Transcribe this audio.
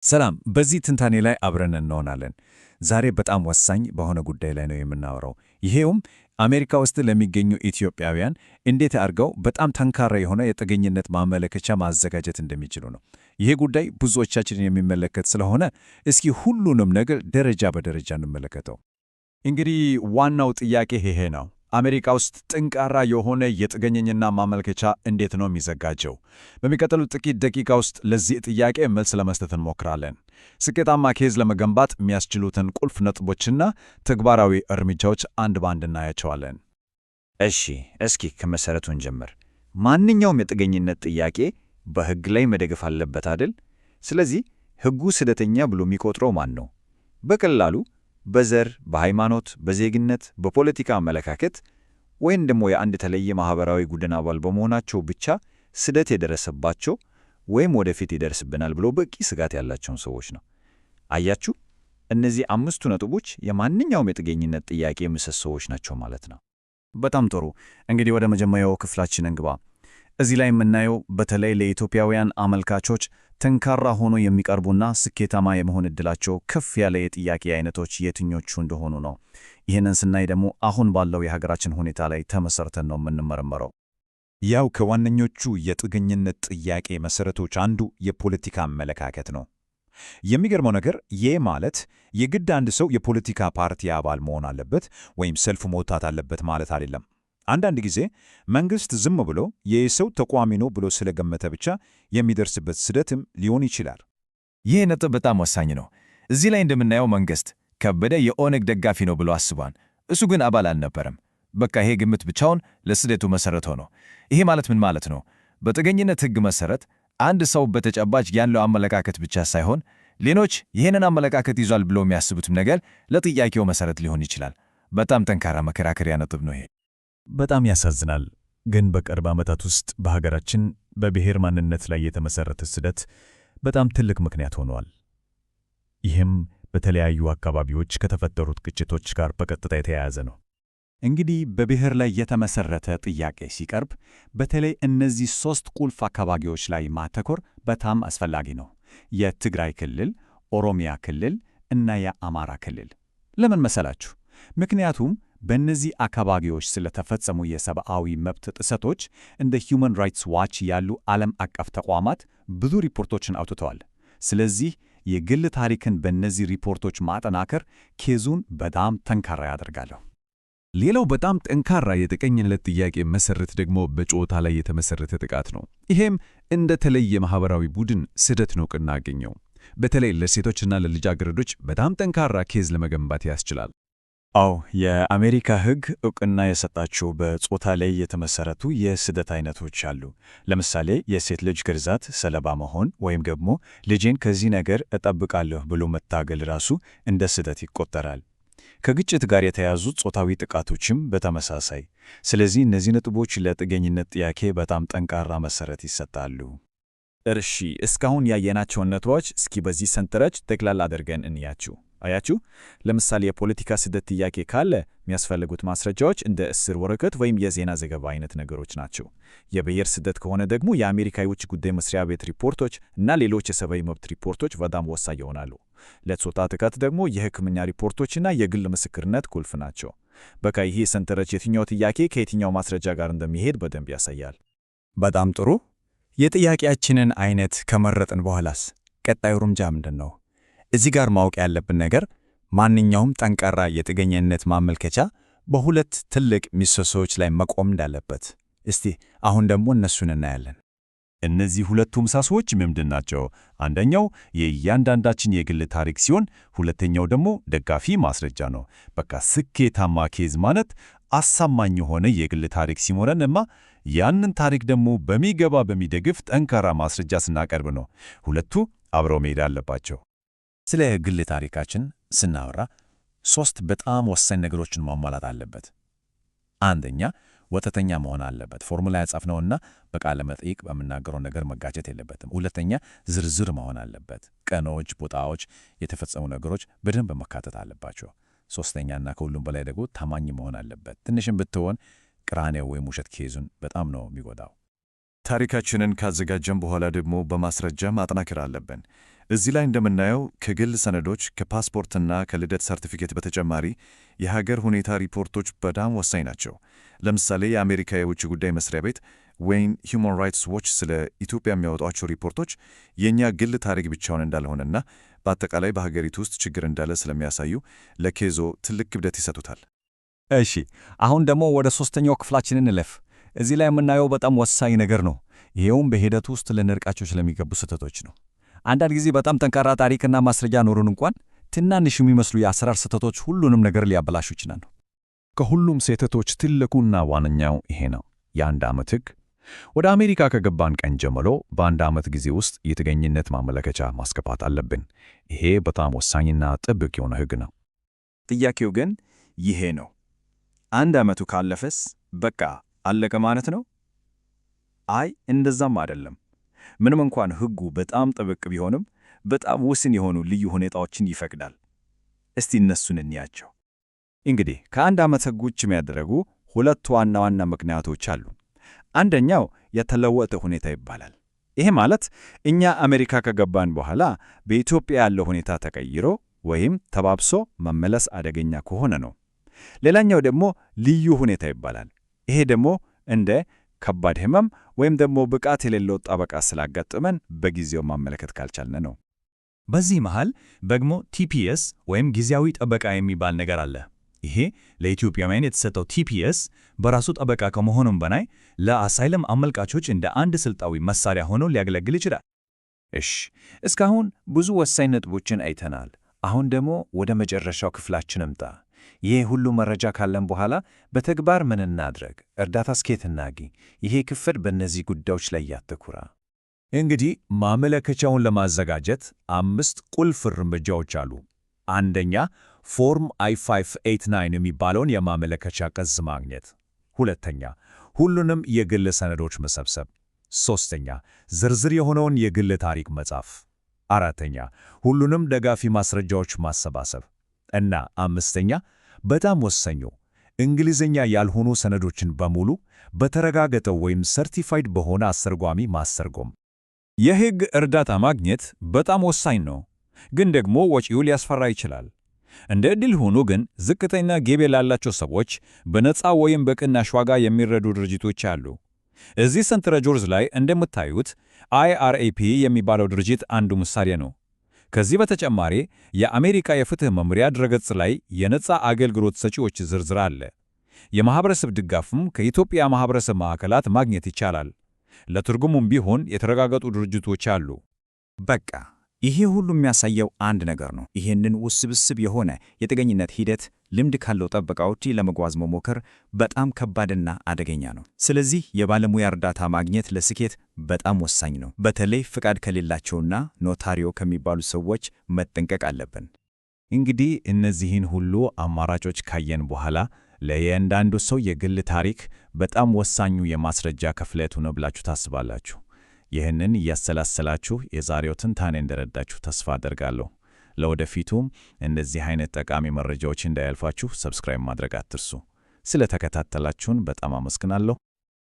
ሰላም፣ በዚህ ትንታኔ ላይ አብረን እንሆናለን። ዛሬ በጣም ወሳኝ በሆነ ጉዳይ ላይ ነው የምናወራው። ይሄውም አሜሪካ ውስጥ ለሚገኙ ኢትዮጵያውያን እንዴት አድርገው በጣም ጠንካራ የሆነ የጥገኝነት ማመልከቻ ማዘጋጀት እንደሚችሉ ነው። ይሄ ጉዳይ ብዙዎቻችንን የሚመለከት ስለሆነ እስኪ ሁሉንም ነገር ደረጃ በደረጃ እንመለከተው። እንግዲህ ዋናው ጥያቄ ይሄ ነው። አሜሪካ ውስጥ ጠንካራ የሆነ የጥገኝነት ማመልከቻ እንዴት ነው የሚዘጋጀው? በሚቀጥሉት ጥቂት ደቂቃ ውስጥ ለዚህ ጥያቄ መልስ ለመስጠት እንሞክራለን። ስኬታማ case ለመገንባት የሚያስችሉትን ቁልፍ ነጥቦችና ተግባራዊ እርምጃዎች አንድ በአንድ እናያቸዋለን። እሺ፣ እስኪ ከመሰረቱ እንጀምር። ማንኛውም የጥገኝነት ጥያቄ በሕግ ላይ መደገፍ አለበት አይደል? ስለዚህ ሕጉ ስደተኛ ብሎ የሚቆጥረው ማን ነው? በቀላሉ በዘር፣ በሃይማኖት፣ በዜግነት፣ በፖለቲካ አመለካከት ወይም ደግሞ የአንድ የተለየ ማኅበራዊ ቡድን አባል በመሆናቸው ብቻ ስደት የደረሰባቸው ወይም ወደፊት ይደርስብናል ብሎ በቂ ስጋት ያላቸውን ሰዎች ነው። አያችሁ፣ እነዚህ አምስቱ ነጥቦች የማንኛውም የጥገኝነት ጥያቄ ምሰሶዎች ናቸው ማለት ነው። በጣም ጥሩ። እንግዲህ ወደ መጀመሪያው ክፍላችን እንግባ። እዚህ ላይ የምናየው በተለይ ለኢትዮጵያውያን አመልካቾች ጠንካራ ሆኖ የሚቀርቡና ስኬታማ የመሆን ዕድላቸው ከፍ ያለ የጥያቄ አይነቶች የትኞቹ እንደሆኑ ነው። ይህንን ስናይ ደግሞ አሁን ባለው የሀገራችን ሁኔታ ላይ ተመሰርተን ነው የምንመረመረው። ያው ከዋነኞቹ የጥገኝነት ጥያቄ መሰረቶች አንዱ የፖለቲካ አመለካከት ነው። የሚገርመው ነገር ይህ ማለት የግድ አንድ ሰው የፖለቲካ ፓርቲ አባል መሆን አለበት ወይም ሰልፍ መውጣት አለበት ማለት አይደለም። አንዳንድ ጊዜ መንግስት ዝም ብሎ ይህ ሰው ተቃዋሚ ነው ብሎ ስለገመተ ብቻ የሚደርስበት ስደትም ሊሆን ይችላል። ይህ ነጥብ በጣም ወሳኝ ነው። እዚህ ላይ እንደምናየው መንግስት ከበደ የኦነግ ደጋፊ ነው ብሎ አስቧል። እሱ ግን አባል አልነበረም። በቃ ይሄ ግምት ብቻውን ለስደቱ መሰረት ሆኖ። ይሄ ማለት ምን ማለት ነው? በጥገኝነት ሕግ መሰረት አንድ ሰው በተጨባጭ ያለው አመለካከት ብቻ ሳይሆን ሌሎች ይህንን አመለካከት ይዟል ብሎ የሚያስቡትም ነገር ለጥያቄው መሰረት ሊሆን ይችላል። በጣም ጠንካራ መከራከሪያ ነጥብ ነው ይሄ። በጣም ያሳዝናል። ግን በቅርብ ዓመታት ውስጥ በሀገራችን በብሔር ማንነት ላይ የተመሰረተ ስደት በጣም ትልቅ ምክንያት ሆኗል። ይህም በተለያዩ አካባቢዎች ከተፈጠሩት ግጭቶች ጋር በቀጥታ የተያያዘ ነው። እንግዲህ በብሔር ላይ የተመሰረተ ጥያቄ ሲቀርብ በተለይ እነዚህ ሦስት ቁልፍ አካባቢዎች ላይ ማተኮር በጣም አስፈላጊ ነው። የትግራይ ክልል፣ ኦሮሚያ ክልል እና የአማራ ክልል። ለምን መሰላችሁ? ምክንያቱም በእነዚህ አካባቢዎች ስለተፈጸሙ የሰብአዊ መብት ጥሰቶች እንደ Human Rights Watch ያሉ ዓለም አቀፍ ተቋማት ብዙ ሪፖርቶችን አውጥተዋል። ስለዚህ የግል ታሪክን በእነዚህ ሪፖርቶች ማጠናከር case ኡን በጣም ጠንካራ ያደርጋል። ሌላው በጣም ጠንካራ የጥገኝነት ጥያቄ መሰረት ደግሞ በጾታ ላይ የተመሰረተ ጥቃት ነው። ይሄም እንደ ተለየ ማህበራዊ ቡድን ስደት ነው እውቅና አገኘው። በተለይ ለሴቶችና ለልጃገረዶች በጣም ጠንካራ case ለመገንባት ያስችላል። አዎ፣ የአሜሪካ ሕግ እውቅና የሰጣቸው በጾታ ላይ የተመሰረቱ የስደት አይነቶች አሉ። ለምሳሌ የሴት ልጅ ግርዛት ሰለባ መሆን ወይም ደግሞ ልጄን ከዚህ ነገር እጠብቃለሁ ብሎ መታገል ራሱ እንደ ስደት ይቆጠራል። ከግጭት ጋር የተያያዙ ጾታዊ ጥቃቶችም በተመሳሳይ። ስለዚህ እነዚህ ነጥቦች ለጥገኝነት ጥያቄ በጣም ጠንካራ መሰረት ይሰጣሉ። እሺ፣ እስካሁን ያየናቸውን ነጥቦች እስኪ በዚህ ሰንጠረዥ ጠቅላላ አድርገን እንያቸው። አያችሁ፣ ለምሳሌ የፖለቲካ ስደት ጥያቄ ካለ የሚያስፈልጉት ማስረጃዎች እንደ እስር ወረቀት ወይም የዜና ዘገባ አይነት ነገሮች ናቸው። የብሔር ስደት ከሆነ ደግሞ የአሜሪካ የውጭ ጉዳይ መስሪያ ቤት ሪፖርቶች እና ሌሎች የሰብአዊ መብት ሪፖርቶች በጣም ወሳኝ ይሆናሉ። ለጾታ ጥቃት ደግሞ የሕክምና ሪፖርቶችና የግል ምስክርነት ቁልፍ ናቸው። በቃ ይሄ ሰንጠረዥ የትኛው ጥያቄ ከየትኛው ማስረጃ ጋር እንደሚሄድ በደንብ ያሳያል። በጣም ጥሩ። የጥያቄያችንን አይነት ከመረጥን በኋላስ ቀጣዩ እርምጃ ምንድን ነው? እዚህ ጋር ማወቅ ያለብን ነገር ማንኛውም ጠንካራ የጥገኝነት ማመልከቻ በሁለት ትልቅ ምሰሶዎች ላይ መቆም እንዳለበት። እስቲ አሁን ደግሞ እነሱን እናያለን። እነዚህ ሁለቱ ምሰሶዎች ምንድን ናቸው? አንደኛው የእያንዳንዳችን የግል ታሪክ ሲሆን፣ ሁለተኛው ደግሞ ደጋፊ ማስረጃ ነው። በቃ ስኬታማ case ማለት አሳማኝ የሆነ የግል ታሪክ ሲኖረን እና ያንን ታሪክ ደግሞ በሚገባ በሚደግፍ ጠንካራ ማስረጃ ስናቀርብ ነው። ሁለቱ አብረው መሄድ አለባቸው። ስለ ግል ታሪካችን ስናወራ ሦስት በጣም ወሳኝ ነገሮችን ማሟላት አለበት። አንደኛ፣ ወጥተኛ መሆን አለበት። ፎርሙ ላይ የጻፍነውና በቃለ መጠይቅ በምንናገረው ነገር መጋጨት የለበትም። ሁለተኛ፣ ዝርዝር መሆን አለበት። ቀኖች፣ ቦታዎች፣ የተፈጸሙ ነገሮች በደንብ መካተት አለባቸው። ሶስተኛና ከሁሉም በላይ ደግሞ ታማኝ መሆን አለበት። ትንሽም ብትሆን ቅራኔው ወይም ውሸት case ኡን በጣም ነው የሚጎዳው። ታሪካችንን ካዘጋጀን በኋላ ደግሞ በማስረጃ ማጠናከር አለብን። እዚህ ላይ እንደምናየው ከግል ሰነዶች፣ ከፓስፖርትና ከልደት ሰርቲፊኬት በተጨማሪ የሀገር ሁኔታ ሪፖርቶች በጣም ወሳኝ ናቸው። ለምሳሌ የአሜሪካ የውጭ ጉዳይ መስሪያ ቤት ወይም ሂውማን ራይትስ ዎች ስለ ኢትዮጵያ የሚያወጧቸው ሪፖርቶች የእኛ ግል ታሪክ ብቻውን እንዳልሆነና በአጠቃላይ በሀገሪቱ ውስጥ ችግር እንዳለ ስለሚያሳዩ ለ case ዎ ትልቅ ክብደት ይሰጡታል። እሺ፣ አሁን ደግሞ ወደ ሶስተኛው ክፍላችን እንለፍ። እዚህ ላይ የምናየው በጣም ወሳኝ ነገር ነው። ይሄውም በሂደቱ ውስጥ ልንርቃቸው ስለሚገቡ ስህተቶች ነው። አንዳንድ ጊዜ በጣም ጠንካራ ታሪክና ማስረጃ ኖሩን እንኳን ትናንሽ የሚመስሉ የአሰራር ስህተቶች ሁሉንም ነገር ሊያበላሹ ይችላሉ። ከሁሉም ስህተቶች ትልቁና ዋነኛው ይሄ ነው፣ የአንድ ዓመት ሕግ። ወደ አሜሪካ ከገባን ቀን ጀምሮ በአንድ ዓመት ጊዜ ውስጥ የጥገኝነት ማመልከቻ ማስገባት አለብን። ይሄ በጣም ወሳኝና ጥብቅ የሆነ ሕግ ነው። ጥያቄው ግን ይሄ ነው። አንድ ዓመቱ ካለፈስ በቃ አለቀ ማለት ነው? አይ፣ እንደዛም አይደለም። ምንም እንኳን ሕጉ በጣም ጥብቅ ቢሆንም በጣም ውስን የሆኑ ልዩ ሁኔታዎችን ይፈቅዳል። እስቲ እነሱን እንያቸው። እንግዲህ ከአንድ ዓመት ሕግ ውጭ የሚያደርጉ ሁለት ዋና ዋና ምክንያቶች አሉ። አንደኛው የተለወጠ ሁኔታ ይባላል። ይሄ ማለት እኛ አሜሪካ ከገባን በኋላ በኢትዮጵያ ያለው ሁኔታ ተቀይሮ ወይም ተባብሶ መመለስ አደገኛ ከሆነ ነው። ሌላኛው ደግሞ ልዩ ሁኔታ ይባላል። ይሄ ደግሞ እንደ ከባድ ሕመም ወይም ደግሞ ብቃት የሌለው ጠበቃ ስላጋጠመን በጊዜው ማመልከት ካልቻልን ነው። በዚህ መሃል ደግሞ TPS ወይም ጊዜያዊ ጥበቃ የሚባል ነገር አለ። ይሄ ለኢትዮጵያውያን የተሰጠው TPS በራሱ ጥበቃ ከመሆኑም በላይ ለ asylum አመልካቾች እንደ አንድ ስልታዊ መሳሪያ ሆኖ ሊያገለግል ይችላል። እሽ፣ እስካሁን ብዙ ወሳኝ ነጥቦችን አይተናል። አሁን ደግሞ ወደ መጨረሻው ክፍላችን እንምጣ። ይሄ ሁሉ መረጃ ካለን በኋላ በተግባር ምን እናድርግ? እርዳታስ ከየት እናግኝ? ይሄ ክፍል በእነዚህ ጉዳዮች ላይ ያተኩራል። እንግዲህ ማመልከቻውን ለማዘጋጀት አምስት ቁልፍ እርምጃዎች አሉ። አንደኛ፣ ፎርም I-589 የሚባለውን የማመልከቻ ቅጽ ማግኘት። ሁለተኛ፣ ሁሉንም የግል ሰነዶች መሰብሰብ። ሶስተኛ፣ ዝርዝር የሆነውን የግል ታሪክ መጻፍ። አራተኛ፣ ሁሉንም ደጋፊ ማስረጃዎች ማሰባሰብ። እና አምስተኛ፣ በጣም ወሳኙ እንግሊዝኛ ያልሆኑ ሰነዶችን በሙሉ በተረጋገጠው ወይም certified በሆነ አስተርጓሚ ማስተርጎም። የሕግ እርዳታ ማግኘት በጣም ወሳኝ ነው፣ ግን ደግሞ ወጪው ሊያስፈራ ይችላል። እንደ ዕድል ሆኖ ግን ዝቅተኛ ገቢ ላላቸው ሰዎች በነፃ ወይም በቅናሽ ዋጋ የሚረዱ ድርጅቶች አሉ። እዚህ ሰንጠረዥ ላይ እንደምታዩት IRAP የሚባለው ድርጅት አንዱ ምሳሌ ነው። ከዚህ በተጨማሪ የአሜሪካ የፍትህ መምሪያ ድረገጽ ላይ የነፃ አገልግሎት ሰጪዎች ዝርዝር አለ። የማኅበረሰብ ድጋፍም ከኢትዮጵያ ማኅበረሰብ ማዕከላት ማግኘት ይቻላል። ለትርጉሙም ቢሆን የተረጋገጡ ድርጅቶች አሉ። በቃ ይሄ ሁሉ የሚያሳየው አንድ ነገር ነው። ይህንን ውስብስብ የሆነ የጥገኝነት ሂደት ልምድ ካለው ጠበቃ ውጪ ለመጓዝ መሞከር በጣም ከባድና አደገኛ ነው። ስለዚህ የባለሙያ እርዳታ ማግኘት ለስኬት በጣም ወሳኝ ነው። በተለይ ፍቃድ ከሌላቸውና ኖታሪዮ ከሚባሉ ሰዎች መጠንቀቅ አለብን። እንግዲህ እነዚህን ሁሉ አማራጮች ካየን በኋላ ለእያንዳንዱ ሰው የግል ታሪክ በጣም ወሳኙ የማስረጃ ክፍለቱ ነው ብላችሁ ታስባላችሁ? ይህንን እያሰላሰላችሁ የዛሬው ትንታኔ እንደረዳችሁ ተስፋ አደርጋለሁ። ለወደፊቱም እንደዚህ አይነት ጠቃሚ መረጃዎች እንዳያልፋችሁ subscribe ማድረግ አትርሱ። ስለተከታተላችሁን በጣም አመሰግናለሁ።